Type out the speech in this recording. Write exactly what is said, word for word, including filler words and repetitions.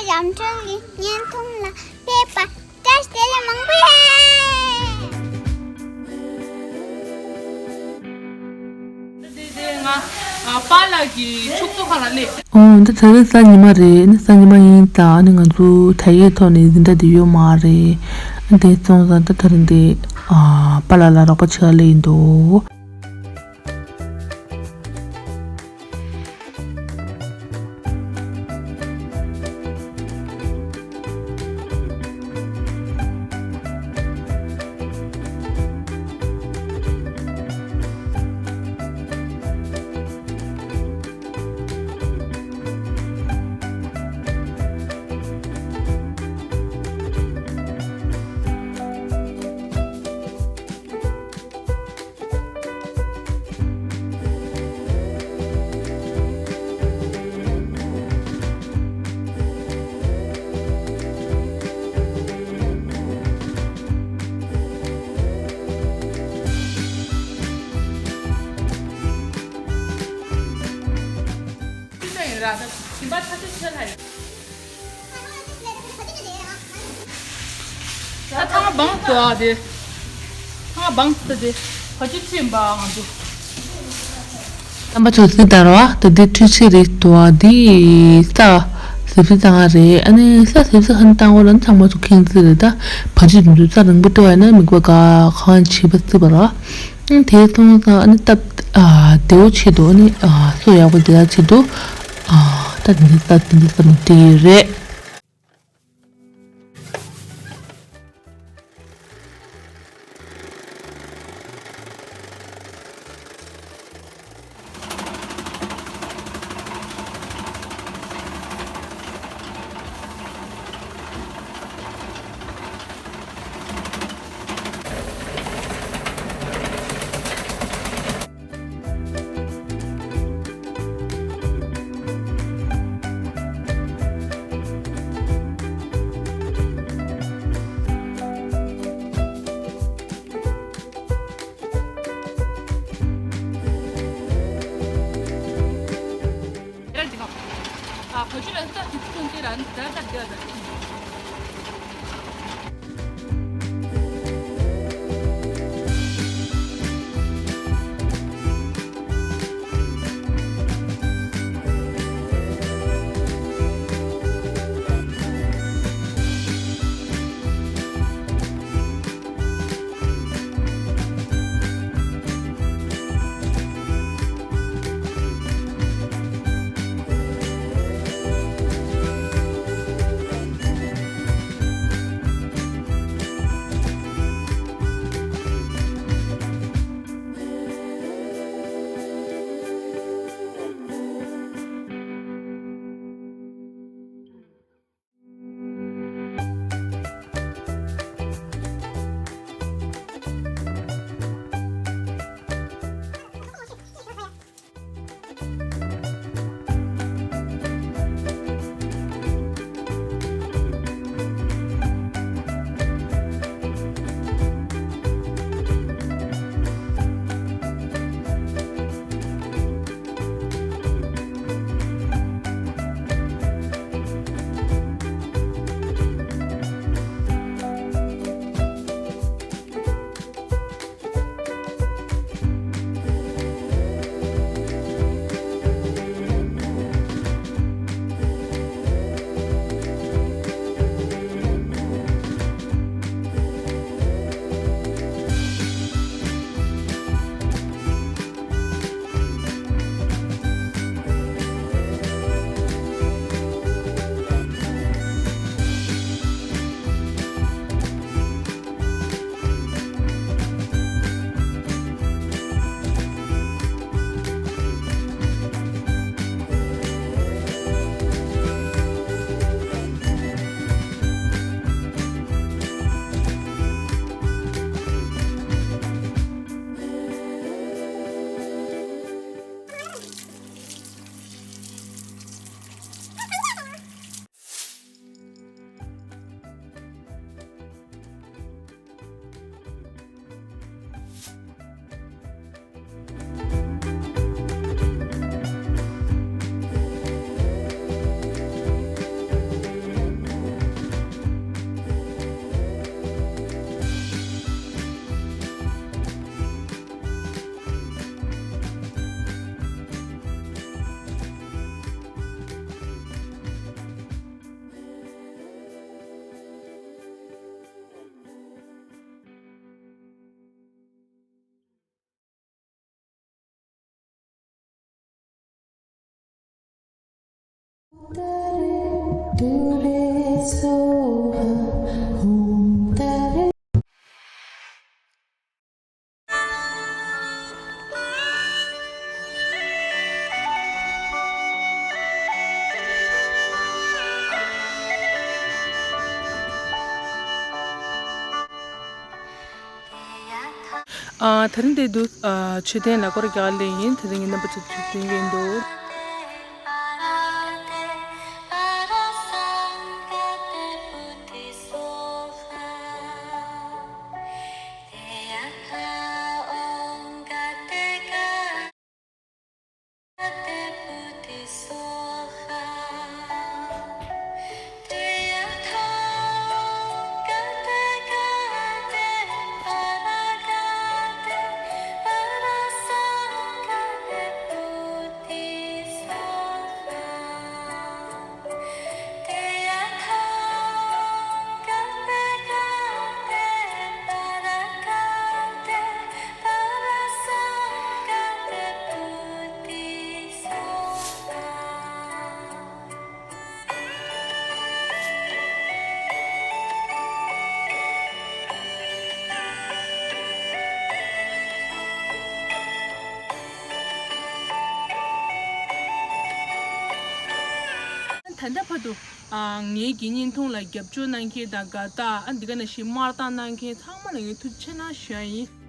ལམ་འགྲོ་གི་བརྙན་ཐུང་ལ་ཕེབས་པ་བཀྲ་ཤིས་བདེ་ལེགས་མང་པོ་ཡོད། དེ་དེ་ང་ཨ་པཱ་ལགས་ཀྱི་ཕྱུགས་ཟོག་ཁང་ལ་སླེབས། ཨོ་འདི་ད་རེས་གཟའ་ཉི་མ་རེད། ཨ་ནི་གཟའ་ཉི་མ་ཡིན་ད། ཨ་ནི་ང་ཚོ་དྲ་ཡིག་ཐོག་ནས་འཛིན་གྲྭ་འདི་ཡོད་མ་རེད། ཨ་དེ་སོང་ཙང་ད་ད་རེས་འདི་ཨ་པཱ་ལགས་ལ་རོགས་པ་བྱེད་ག་སླེབས་ཡིན་འདུག་ད་ཐང་བང་ཏོ་ཨ་དེ། ཐང་བང་ཏོ་དེ། བ་ཅི་ཚིམ་པ་ང་ཚོ། རྣམ་པ་ཚོ་གཟིགས་དང་རོ། ད་དེ་འཕྲུལ་ཆས་རེད་ཏོ་ཨ། དེ་ས་ཟིབ་ཟིབ་ཙང་ཨ་རེད། ཨ་ནི་ས་ཟིབ་ཟིབ་ཧན་བཏང་གོ་ལ་ཚང་མ་ཚོ་ཁེངས་ཟིག་རེད། ད་བ་ཅི་དུ་ས་རིང་པོ་ཏོ་ཨ་ན་མིག་པ་ག་ཁང་ཆེ་བ་ཟིག་པ་རོ། དེ་སོང་ཙང་ཨ་ནི་སྟབས་ཨ་བདེ་བོ་ཆེད་དུ། ཨ་ནི་ཨ་སོ་ཡག་པོ་བདེ་ལ་ཆེད་དུ། ཨ་ད་དེ་འདྲ་ས་དེ་འདྲ་ས་མི་བདེ་ཡོད་རེད། ཨ། དེ་རིང་འདི་དུ་ཨ་མཆོད་རྟེན་ལ་སྐོར་རྒྱག་ལེ་ཡིན། དེ་རིང་ངས་རྣམ་པ་ཚོ་ཚོ་སྟོན་གྱིན་འདུག་ད་ལྟ་བར་དུ་ཨ་ངའི་དགེ་བསྙེན་ཐུང་ལ་རྒྱབ་སྐྱོར་གནང་མཁན་དང་དགའ་རྟགས། ཨ་འདི་ག་ནང་བཞིན་དམར་རྟགས་གནང་མཁན་ཚང་མ་ལ་ངས་ཐུགས་རྗེ་ཆེ་གནང་ཞུ་ཡ་ཡིན།